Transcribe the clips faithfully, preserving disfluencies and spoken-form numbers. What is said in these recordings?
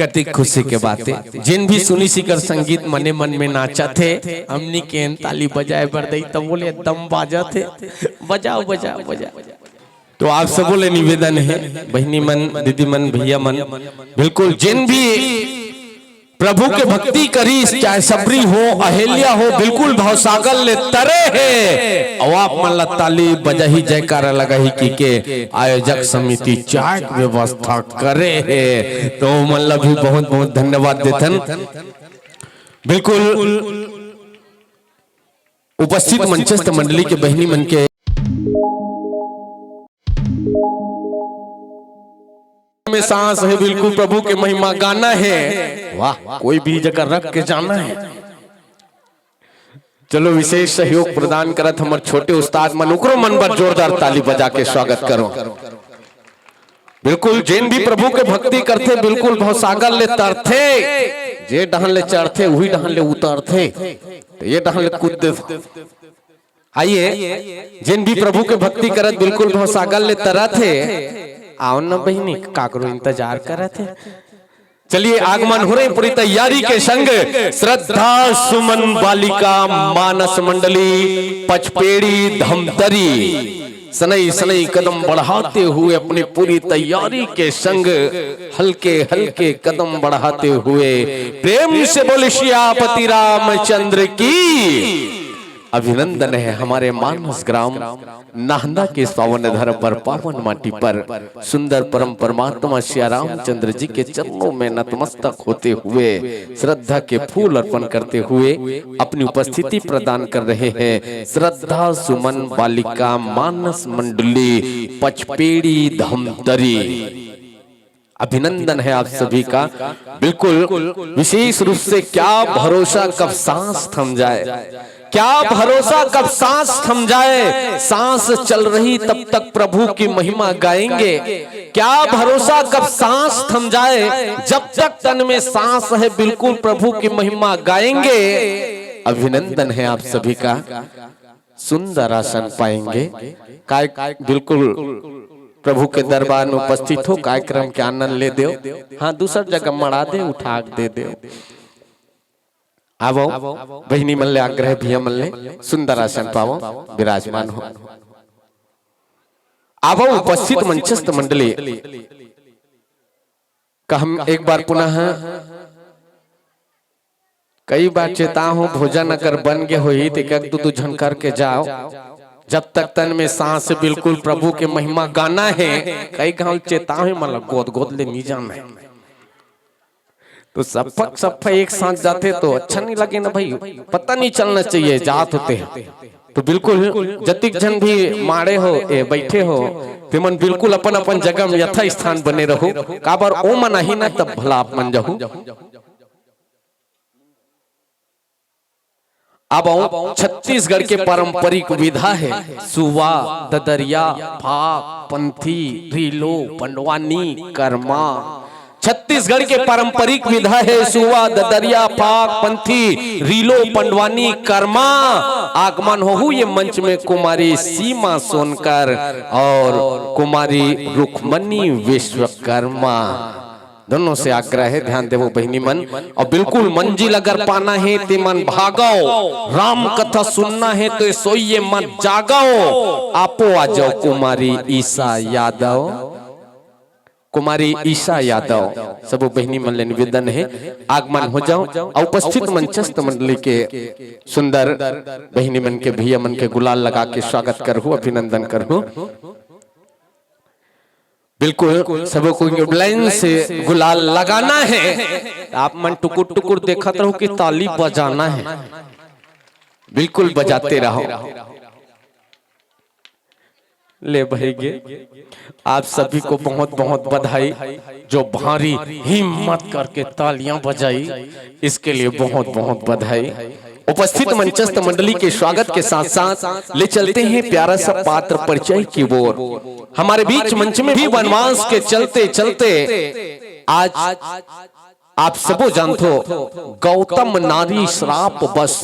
कतिक खुशी के बात हे, जेन भी सुनिस एकर संगीत मने मन में नाचत हे। हमनी के एन ताली बजाए बर दई, तब बोले एकदम बाजत हे, बजाओ, बजाओ, बजाओ। तो आप सबो ले निवेदन हे, बहिनी मन, दीदी मन, भैया मन, बिल्कुल जेन भी प्रभु के भक्ति करिस, चाहे सबरी हो, अहिल्या हो, बिल्कुल भवसागर ले तरे हे, अउ आप मन ला ताली बजाही, जयकारा लगाही कहिके आयोजक समिति चाय के व्यवस्था करे हे, तो मन ला भी बहुत बहुत धन्यवाद देथन। बिल्कुल उपस्थित मंचस्थ मंडली के बहिनी मन के में सांस हे, बिल्कुल प्रभु के महिमा गाना हे। वाह, कोई भी जगह रख के जाना हे। चलो, विशेष सहयोग प्रदान करत हमर छोटे उस्ताद मन, ओकरो मन बर जोरदार ताली बजा के स्वागत करो। बिल्कुल, जेन भी प्रभु के भक्ति करथे, बिल्कुल भवसागर ले तरथे, जे डहन ले चढ़थे, उही डहन ले उतरथे, तो ये डहन ले कूद देथे। आइए, जेन भी प्रभु के भक्ति करत, बिल्कुल भवसागर ले तरत हे, आओ न बहिनी, काकरो इंतजार करत हे। चलिए, आगमन हो रहे पूरी तैयारी के संग। श्रद्धा सुमन बालिका मानस मंडली पचपेड़ी धमतरी, सनई सनई कदम बढ़ाते हुए अपनी पूरी तैयारी के संग हल्के हल्के कदम बढ़ाते हुए प्रेम से बोल सियापति रामचंद्र की। अभिनंदन है हमारे मानस ग्राम नाहदा के इस पावन धरम पर, पावन माटी पर सुंदर परम परमात्मा सिया रामचंद्र जी के चरणों में नतमस्तक होते हुए, श्रद्धा के फूल अर्पण करते हुए अपनी उपस्थिति प्रदान कर रहे हैं श्रद्धा सुमन बालिका मानस मंडली पचपेड़ी धमतरी। अभिनंदन है आप सभी का। बिल्कुल, विशेष रूप से क्या भरोसा कब सांस थम जाए, क्या भरोसा कब सांस थम जाए, सांस चल रही तब तक प्रभु की महिमा गाएंगे। क्या भरोसा कब सांस थम जाए, जब तक तन में सांस है बिल्कुल प्रभु की महिमा गाएंगे। अभिनंदन है आप सभी का। सुंदर आसन पाएंगे। काय बिल्कुल प्रभु के दरबार में उपस्थित हो, कार्यक्रम के आनंद ले देव। हाँ, दूसर जगह मड़ा दे, उठा के दे देव। आवो, बहिनी मन ले आग्रह, भैया मन ले, सुंदर आसन पावो, विराजमान हो। आवो उपस्थित मंचस्थ मंडली का हम एक बार पुनः कई बार चेता हूँ, भोजन अगर बन गे होही त एक एक दू दू झन करके जाओ। जब तक तन में सांस है, बिल्कुल प्रभु के महिमा गाना है। कई घाव चेता हूँ, मतलब गोद गोद ले नहीं जाना है। तो सप्पक सप्पा एक साथ जाते तो अच्छा नहीं लगे ना भाई, पता नहीं चलना चाहिए जात होते हैं। तो बिल्कुल जतिक झन भी माड़े हो, ए, बैठे हो, तेमन बिल्कुल अपन अपन जगह में यथा स्थान बने रहो। काबर ओ मन आही ना तब भला आप मन जाहू। अब आऊं, छत्तीसगढ़ के पारंपरिक विधा है सुवा, ददरिया, फाक, पंथी, रीलो, पंडवानी, कर्मा। छत्तीसगढ़ के पारंपरिक विधा है सुवा, ददरिया, फाक, पंथी, रीलो, पंडवानी, कर्मा। आगमन होहू ये मंच में कुमारी सीमा सोनकर और कुमारी रुक्मणी विश्वकर्मा। दोनों से आग्रह है, ध्यान देवो बहिनी मन। और बिल्कुल मंजिल अगर पाना है ते मन भागो, राम कथा सुनना है तो सोइए मत जागो। आपो आ जाओ कुमारी ईशा यादव, कुमारी ईशा यादव, सबो बहिनी मन ले निवेदन है, आगमन हो जाओ और उपस्थित मंचस्थ मंडली के सुंदर बहिनी मन के, भैया मन के गुलाल लगा के स्वागत करहु, अभिनंदन करहु। बिल्कुल, सबो को लाइन से गुलाल लगाना है। आप मन टुकुर टुकुर देखत रहो कि ताली बजाना है, बिल्कुल बजाते रहो। ले भाई गे, आप सभी को बहुत बहुत बधाई, जो भारी हिम्मत करके तालियां बजाई, इसके लिए बहुत बहुत बधाई। उपस्थित मंचस्थ मंडली के स्वागत के साथ साथ ले चलते हैं प्यारा सा पात्र परिचय की ओर। हमारे बीच मंच में भी वनवास के चलते चलते आज आप सबो जानथो, गौतम नारी श्राप बस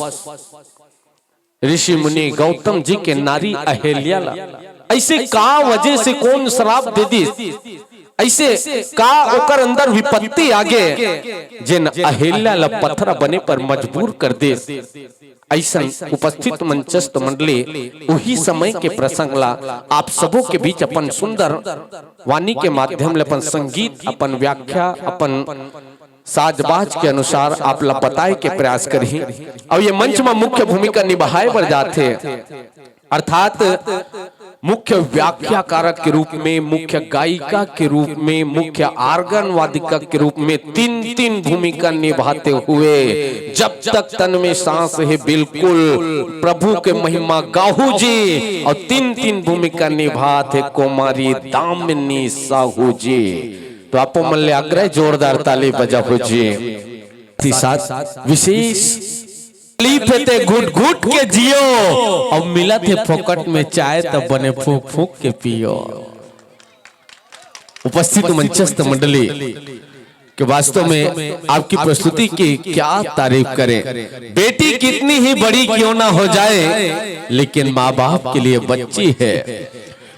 ऋषि मुनि गौतम जी के नारी अहिल्या ला ऐसे का वजह से कौन श्राप दे दिस, अइसे का ओकर अंदर विपत्ति आगे, जेन अहिल्या ल पथरा बने पर मजबूर कर देस? अइसन उपस्थित मंचस्थ मंडली, उही समय के प्रसंग ला आप सबो के बीच अपन सुंदर वाणी के माध्यम ले अपन संगीत, अपन व्याख्या, अपन साजबाज के अनुसार आप ला बताए के प्रयास करही। अउ ये मंच म मुख्य भूमिका निभाए बर जाथे, अर्थात मुख्य व्याख्याकारक के रूप में, मुख्य गायिका के रूप में, मुख्य आर्गन वादिका के रूप में तीन तीन भूमिका निभाते हुए, जब तक तन में सांस है बिल्कुल प्रभु के महिमा गाहू जी, और तीन तीन भूमिका निभात है कुमारी दामिनी साहू जी। तो आपो मन ले आग्रह, जोरदार ताली बजाहू जी। साथ ही साथ विशेष तकलीफ हे ते घुट घुट के जियो, अब मिलत हे फोकट में चाय त बने फूंक फूंक के पियो। उपस्थित मंचस्थ मंडली के वास्तव में आपकी प्रस्तुति की क्या तारीफ करें। बेटी कितनी ही बड़ी क्यों ना हो जाए, लेकिन माँ बाप के लिए बच्ची है।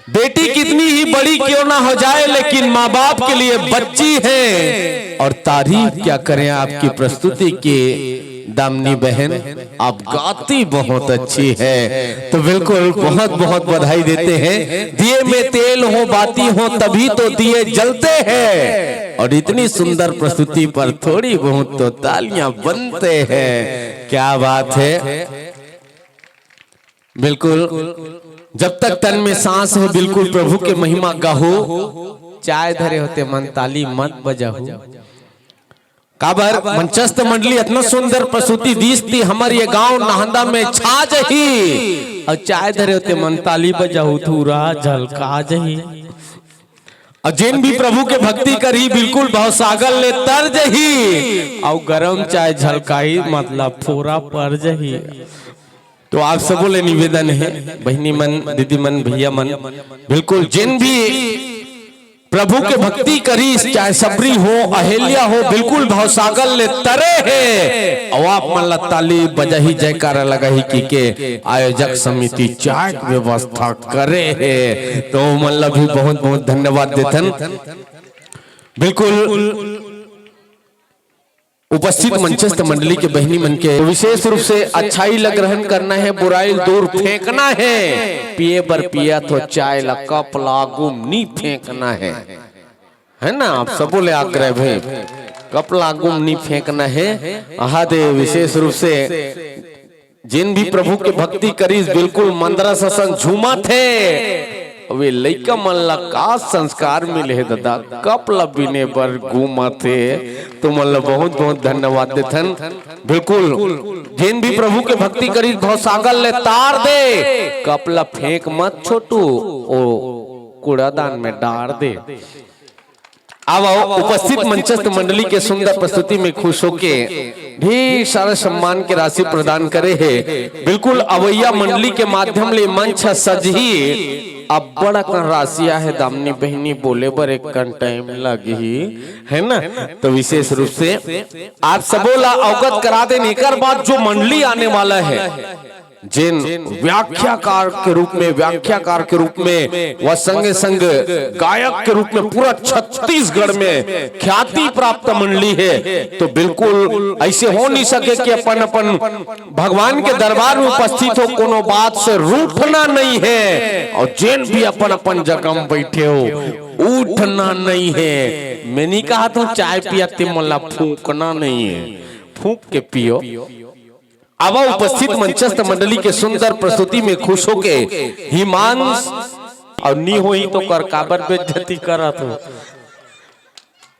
बेटी कितनी ही बड़ी क्यों ना हो जाए, लेकिन माँ बाप के लिए बच्ची है। और तारीफ क्या करें आपकी प्रस्तुति की, दामिनी बहन, आप गाती बहुत अच्छी है। तो बिल्कुल बहुत बहुत बधाई देते हैं। दिए में तेल हो, बाती हो, तभी तो दिए जलते हैं। और इतनी सुंदर प्रस्तुति पर थोड़ी बहुत तो तालियां बनते हैं। क्या बात है। बिल्कुल, जब तक तन में सांस है, बिल्कुल प्रभु के महिमा गाहू। चाय धरे हो ते मन, ताली मत बजाहू। काबर मंचस्थ मंडली इतना सुंदर प्रस्तुति दीस ती, हमर ये गांव नाहंदा में छा जही। अउ चाय धरे हो ते मन, ताली बजाहू, थूरा झलका जही। अउ जेन भी प्रभु के भक्ति करही, बिल्कुल भवसागर ले तर जही। अउ गरम चाय झलकाही, मतलब फोरा पर जही। तो आप सबो ले निवेदन है, बहिनी मन, दीदी मन, भैया मन, बिल्कुल जेन भी प्रभु के भक्ति करिस, चाहे सबरी हो, अहिल्या हो, बिल्कुल भवसागर ले तरे हे। अउ आप मन ला ताली बजाही, जयकारा लगाही कि के आयोजक समिति चाय के व्यवस्था करे हे। तो मन ला भी बहुत बहुत धन्यवाद देथन। बिल्कुल उपस्थित मंचस्थ मंडली के बहिनी मन के विशेष रूप से अच्छाई ला ग्रहण करना है, बुराई दूर फेंकना है। पिए बर पियत हो चाय ला, कप ला आगू म नी फेंकना है, है ना? आप सबो ले आग्रह भाई, कप ला आगू म नी फेंकना है। आहा दे विशेष रूप से जेन भी प्रभु के भक्ति करिस, बिल्कुल मंदरा ससन झूमत हे। अबे लइका मन ला का संस्कार मिले हे दादा, कप ला बीने बर घूमत हे। तुमन ला बहुत बहुत धन्यवाद देथन। बिल्कुल जेन भी प्रभु के भक्ति करिस, भवसागर ले तार दे, कप ला फेंक मत छोटू, ओ कूड़ादान में डार दे। अब उपस्थित मंचस्थ मंडली के सुंदर प्रस्तुति में खुश होके ढेर सारा सम्मान के राशि प्रदान करे हे। बिल्कुल अवैया मंडली के माध्यम ले मंच ह सजही। अब्बड़ अकन राशि आहे दामिनी बहिनी, बोले बर एक कन टाइम लगही, है ना? तो विशेष रूप से आप सबो ला अवगत करा देन, एकर बाद जो मंडली आने वाला है, जेन व्याख्याकार के रूप में, व्याख्याकार के रूप में व संगे संग गायक के रूप में पूरा छत्तीसगढ़ में ख्याति प्राप्त मंडली हे, तो बिल्कुल ऐसे हो नहीं सके कि अपन अपन भगवान के दरबार में उपस्थित हो, कोनो बात से रूठना नहीं है। और जेन भी अपन अपन जगह में बैठे हो, उठना नहीं है। मैं नहीं कहा तो चाय पिया ते मन ला फूंकना नहीं है, फूंक के पियो। आवा उपस्थित मंचस्थ मंडली के सुंदर प्रस्तुति में खुश होके हिमांश, और नी होही तो कर काबर बेइज्जती करत हो।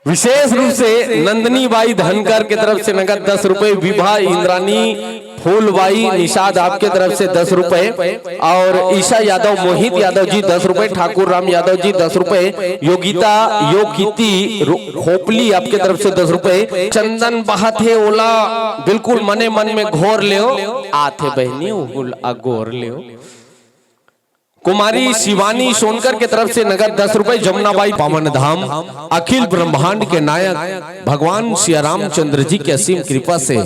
विशेष रूप से नंदनी बाई धनकर के तरफ से नगद दस रुपए, विभा इंद्रानी फूलबाई निषाद आपके तरफ से दस रुपए, और ईशा यादव, मोहित यादव जी दस रुपए, ठाकुर राम यादव जी दस रुपए, योगिता योगिती रु-, खोपली आपके तरफ से दस रुपए, चंदन बहत हे ओला बिल्कुल मने मन में घोर लेव, आथे बहिनी उहुल अगोर लेव। कुमारी शिवानी सोनकर के तरफ से नगद दस रुपए। जमुनाबाई पावन धाम, अखिल ब्रह्मांड के नायक भगवान सिया रामचंद्र जी की असीम कृपा से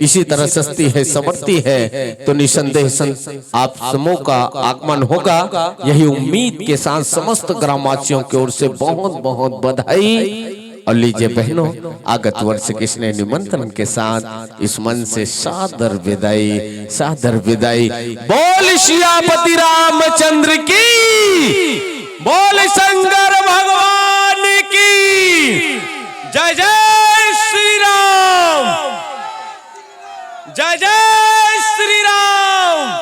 इसी तरह सस्ती है, समर्थी है, तो निसंदेह संत आप समूह का आगमन होगा। यही उम्मीद के साथ समस्त ग्रामवासियों की ओर से बहुत बहुत बधाई। और लीजिए बहनों, आगत वर्ष के स्नेह निमंत्रण के साथ इस मंच से सादर विदाई, सादर विदाई। बोल सियापति रामचंद्र की, बोल शंकर भगवान की। जय जय श्री राम, जय जय श्री राम।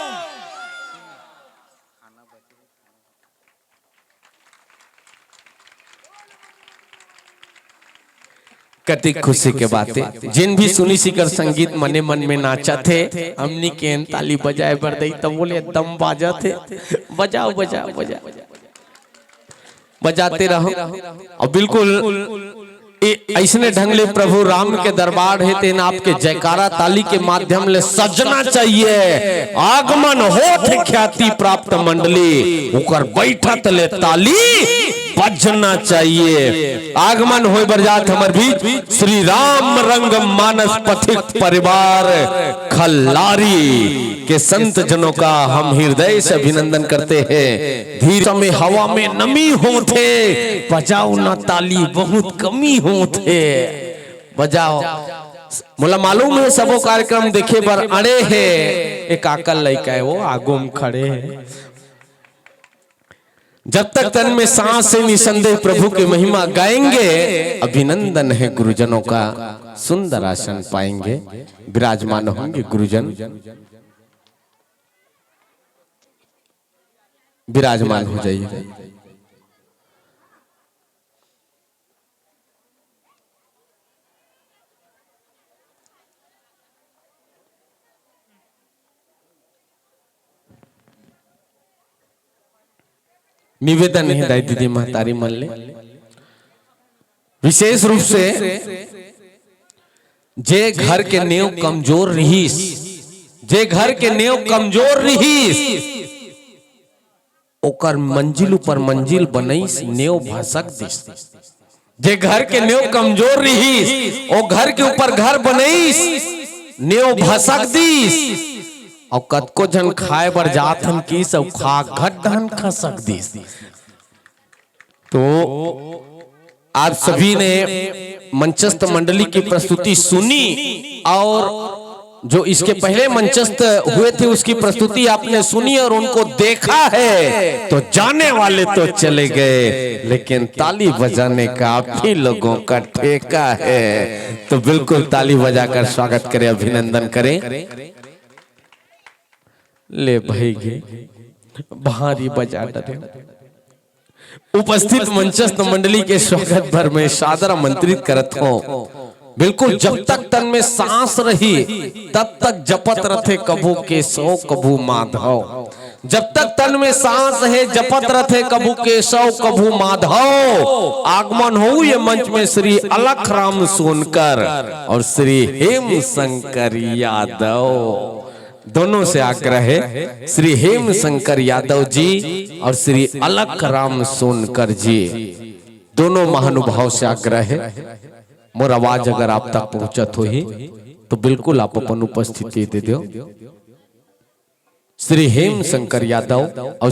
कतिक खुशी के बात हे, जिन भी सुनी सिकर संगीत मने मन में नाचत हे, हमनी के ताली बजाए बर दई, तब बोले एकदम बाजत हे। बजाओ, बजाओ, बजाओ, बजाते रहो। और बिल्कुल ए-, ऐसने ढंग ले प्रभु राम के दरबार हे, तेन आपके जयकारा ताली के माध्यम ले सजना चाहिए। आगमन होत हे ख्याति प्राप्त मंडली, ओकर बैठत ले ताली बजना चाहिए। आगमन होय बर जात हमर बीच श्री राम रंग मानस पथिक परिवार खल्लारी के संत जनों का हम हृदय से अभिनंदन करते हैं। धीर समय हवा में नमी होथे, बजाओ ना ताली, बहुत कमी होथे। बजाओ। मोला मालूम हे, सबो कार्यक्रम देखे बर अड़े हे। एक आकल लइका हे, वो आगू में खड़े हे। जब तक तन में सांस हे, निसंदेह प्रभु की महिमा गाएंगे। अभिनंदन है गुरुजनों का, सुंदर आसन पाएंगे। विराजमान होंगे गुरुजन, विराजमान हो जाइए। निवेदन हे दाई दीदी महतारी मन ले, विशेष रूप से जे घर के नेव कमजोर रिहिस, जे घर के नेव कमजोर रिहिस, ओकर मंजिल ऊपर मंजिल बनइस, नेव भसक दिस। जे घर के नेव कमजोर रिहिस, ओ घर के ऊपर घर बनइस, नेव भसक दिस। अउ कतको झन खाए बर जात हन किस, अउ खा घट डहन खसक दिस। तो आप सभी ने मंचस्थ मंडली की प्रस्तुति सुनी और जो इसके पहले मंचस्थ हुए थे, उसकी प्रस्तुति आपने सुनी और उनको देखा है, तो जाने वाले तो चले गए, लेकिन ताली बजाने का आप ही लोगों का ठेका है। तो बिल्कुल ताली बजाकर स्वागत करें, अभिनंदन करें। ले भाई गे, भारी बजा डरे। उपस्थित मंचस्थ मंडली के स्वागत बर मैं सादर आमंत्रित करत हौं। बिल्कुल, जब तक तन में सांस रही, तब तक जपत रथे कभू केशव, कभू माधव। जब तक तन में सांस हे, जपत रथे कभू केशव, कभू माधव। आगमन हो ये मंच में श्री अलख राम सोनकर और श्री हेम शंकर यादव। दोनों से आग्रह है, श्री हेम शंकर यादव जी और श्री अलख राम सोनकर जी, दोनों महानुभाव से आग्रह है, मोर आवाज अगर आप तक पहुंचत होही, तो बिल्कुल आप अपन उपस्थिति दे दो। श्री हेम शंकर यादव और